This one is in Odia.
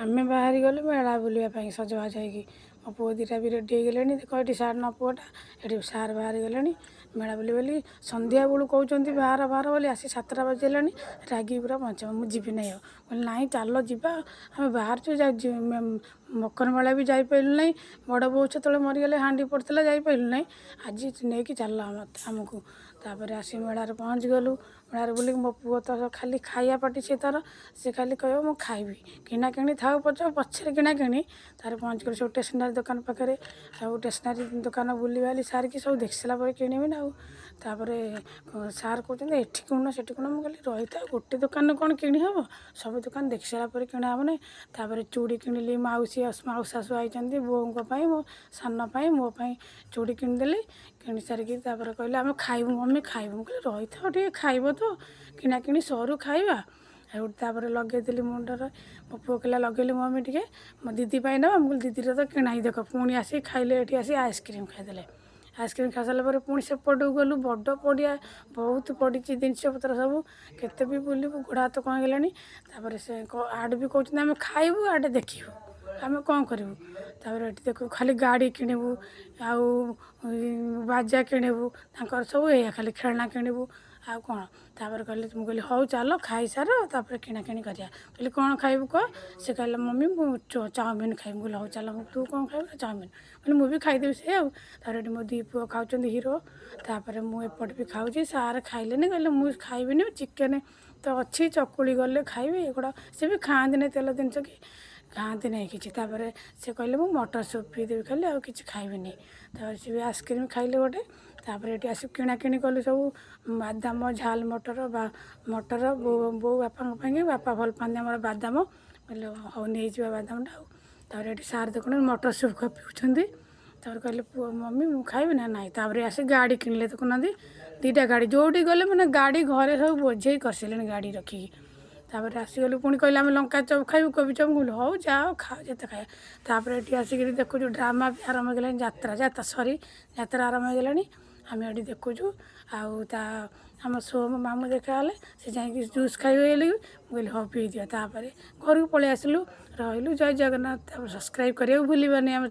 ଆମେ ବାହାରି ଗଲୁ ମେଳା ବୁଲିବା ପାଇଁ ସଜବାଜ ହେଇକି। ମୋ ପୁଅ ଦୁଇଟା ବି ରେଡ଼ି ହେଇଗଲେଣି। ଦେଖ, ଏଠି ସାର୍ ନ ପୁଅଟା, ଏଠି ସାର୍ ବାହାରି ଗଲେଣି ମେଳା ବୁଲି ବୋଲି। ସନ୍ଧ୍ୟା ବେଳୁ କହୁଛନ୍ତି ବାହାର ବାହାର ବୋଲି, ଆସି 7ଟା ବାଜିଲାଣି। ରାଗିକି ପୁରା ପଞ୍ଚମ, ମୁଁ ଯିବି ନାହିଁ ଆଉ। କହିଲି, ନାଇଁ, ଚାଲ ଯିବା, ଆମେ ବାହାରିଛୁ। ମକର ମେଳା ବି ଯାଇପାରିଲୁ ନାହିଁ। ବଡ଼ ବୋଉ ସେତେବେଳେ ମରିଗଲେ, ହାଣ୍ଡି ପଡ଼ିଥିଲା, ଯାଇପାରିଲୁ ନାହିଁ। ଆଜି ନେଇକି ଚାଲ ଆମକୁ। ତାପରେ ଆସି ମେଳାରେ ପହଞ୍ଚିଗଲୁ। ମେଳାରେ ବୁଲିକି ମୋ ପୁଅ ତ ଖାଲି ଖାଇବା ପାଟି ସିଏ ତା'ର, ସେ ଖାଲି କହିବ ମୁଁ ଖାଇବି, କିଣାକିଣି ଥାଉ ପଛେ, ପଛରେ କିଣାକିଣି। ତାପରେ ପହଞ୍ଚିଗଲୁ ସବୁ ଷ୍ଟେସନାରୀ ଦୋକାନ ପାଖରେ। ସବୁ ଷ୍ଟେସନାରୀ ଦୋକାନ ବୁଲିବାଲି ସାରିକି ସବୁ ଦେଖି ସାରିଲା ପରେ କିଣିବି ନା ଆଉ। ତାପରେ ସାର୍ କହୁଛନ୍ତି, ଏଠି କିଣୁନ, ସେଠି କିଣ। ମୁଁ କହିଲି, ରହିଥା, ଗୋଟେ ଦୋକାନରୁ କ'ଣ କିଣି ହେବ? ସବୁ ଦୋକାନ ଦେଖି ସାରିଲା ପରେ କିଣା ହେବ ନାହିଁ। ତାପରେ ଚୁଡ଼ି କିଣିଲି। ମାଉସୀ ମାଉସୀ ଶାଶୁ ଆଇଛନ୍ତି, ବୋଉଙ୍କ ପାଇଁ, ମୋ ସାନ ପାଇଁ, ମୋ ପାଇଁ ଚୁଡ଼ି କିଣିଦେଲି। କିଣି ସାରିକି ତାପରେ କହିଲେ, ଆମେ ଖାଇବୁ ମମି, ଖାଇବୁ। ମୁଁ କହିଲି, ରହିଥାଅ ଟିକେ, ଖାଇବ ତ, କିଣାକିଣି ସରୁ, ଖାଇବା। ଆଉ ତାପରେ ଲଗେଇଦେଲି ମୁଣ୍ଡରେ। ମୋ ପୁଅ କହିଲା, ଲଗେଇଲି ମମି ଟିକେ, ମୋ ଦିଦି ପାଇଁ ନେବା। ମୁଁ କହିଲି, ଦିଦିର ତ କିଣା ହେଇ ଦେଖ। ପୁଣି ଆସିକି ଖାଇଲେ। ଏଠି ଆସି ଆଇସ୍କ୍ରିମ୍ ଖାଇଦେଲେ। ଆଇସ୍କ୍ରିମ୍ ଖାଇସାରିଲା ପରେ ପୁଣି ସେପଟକୁ ଗଲୁ। ବଡ଼ ପଡ଼ିଆ, ବହୁତ ପଡ଼ିଛି ଜିନିଷପତ୍ର ସବୁ। କେତେ ବି ବୁଲିବୁ, ଗୋଡ଼ ହାତ କ'ଣ ହେଇଗଲାଣି। ତାପରେ ସେ ଆଡ଼େ ବି କହୁଛନ୍ତି ଆମେ ଖାଇବୁ, ଆଡ଼େ ଦେଖିବୁ, ଆମେ କ'ଣ କରିବୁ? ତାପରେ ଏଠି ଦେଖୁ, ଖାଲି ଗାଡ଼ି କିଣିବୁ ଆଉ ବାଜା କିଣିବୁ, ତାଙ୍କର ସବୁ ଏଇଆ, ଖାଲି ଖେଳଣା କିଣିବୁ ଆଉ କ'ଣ। ତାପରେ କହିଲେ, ମୁଁ କହିଲି, ହଉ ଚାଲ, ଖାଇସାର, ତାପରେ କିଣାକିଣି କରିବା। କହିଲି, କ'ଣ ଖାଇବୁ କହ? ସେ କହିଲେ, ମମି, ମୁଁ ଚାଉମିନ୍ ଖାଇବି। ମୁଁ କହିଲି, ହଉ ଚାଲ। ତୁ କ'ଣ ଖାଇବୁ? ନା, ଚାଉମିନ୍। କହିଲି, ମୁଁ ବି ଖାଇଦେବି ସେ ଆଉ। ତାପରେ ଏଠି ମୋ ଦୁଇ ପୁଅ ଖାଉଛନ୍ତି ହିରୋ। ତାପରେ ମୁଁ ଏପଟେ ବି ଖାଉଛି। ସାର୍ ଖାଇଲେନି, କହିଲେ ମୁଁ ଖାଇବିନି, ଚିକେନ୍ ତ ଅଛି, ଚକୁଳି ଗଲେ ଖାଇବି। ଏଗୁଡ଼ା ସେ ବି ଖାଆନ୍ତିନି, ତେଲ ଜିନିଷ କି ଖାଆନ୍ତି ନାହିଁ କିଛି। ତାପରେ ସେ କହିଲେ, ମୁଁ ମଟର ସୁପ୍ ପିଇଦେବି ଖାଲି, ଆଉ କିଛି ଖାଇବିନି। ତାପରେ ସେ ବି ଆଇସ୍କ୍ରିମ୍ ଖାଇଲେ ଗୋଟେ। ତାପରେ ଏଠି ଆସି କିଣାକିଣି କଲୁ ସବୁ, ବାଦାମ, ଝାଲ ମଟର ବା ମଟର ବୋଉ ବୋଉ ବାପାଙ୍କ ପାଇଁ। ବାପା ଭଲ ପାଆନ୍ତି ଆମର ବାଦାମ। କହିଲେ, ହଉ, ନେଇଯିବା ବାଦାମଟା ଆଉ। ତାପରେ ଏଠି ସାର୍ ଦେଖୁନ, ମଟର ସୁପ୍ ପିଉଛନ୍ତି। ତାପରେ କହିଲେ, ପୁଅ, ମମି, ମୁଁ ଖାଇବି ନା ନାଇଁ? ତାପରେ ଆସି ଗାଡ଼ି କିଣିଲେ। ଦେଖୁନାହାନ୍ତି, ଦୁଇଟା ଗାଡ଼ି। ଯେଉଁଠି ଗଲେ ମାନେ ଗାଡ଼ି, ଘରେ ସବୁ ବୋଝେଇ କରିସାରିଲେଣି ଗାଡ଼ି ରଖିକି। ତାପରେ ଆସିଗଲୁ, ପୁଣି କହିଲେ ଆମେ ଲଙ୍କା ଚପ୍ ଖାଇବୁ, କୋବି ଚପ୍। ମୁଁ କହିଲି, ହଉ ଯାଅ, ଖାଅ ଯେତେ ଖାଇବା। ତାପରେ ଏଠି ଆସିକିରି ଦେଖୁଛୁ, ଡ୍ରାମା ବି ଆରମ୍ଭ ହେଇଗଲାଣି, ଯାତ୍ରା, ଯାତ୍ରା, ସରି, ଯାତ୍ରା ଆରମ୍ଭ ହେଇଗଲାଣି। ଆମେ ଏଠି ଦେଖୁଛୁ। ଆଉ ତା ଆମ ସୋମ ମାମୁଁ ଦେଖାହେଲେ, ସେ ଯାଇକି ଜୁସ୍ ଖାଇବେ ବୋଲି। ମୁଁ କହିଲି, ହଉ, ପିଇଦିଅ। ତାପରେ ଘରକୁ ପଳେଇ ଆସିଲୁ, ରହିଲୁ। ଜୟ ଜଗନ୍ନାଥ। ତାପରେ ସବସ୍କ୍ରାଇବ୍ କରିବାକୁ ଭୁଲିବନି ଆମ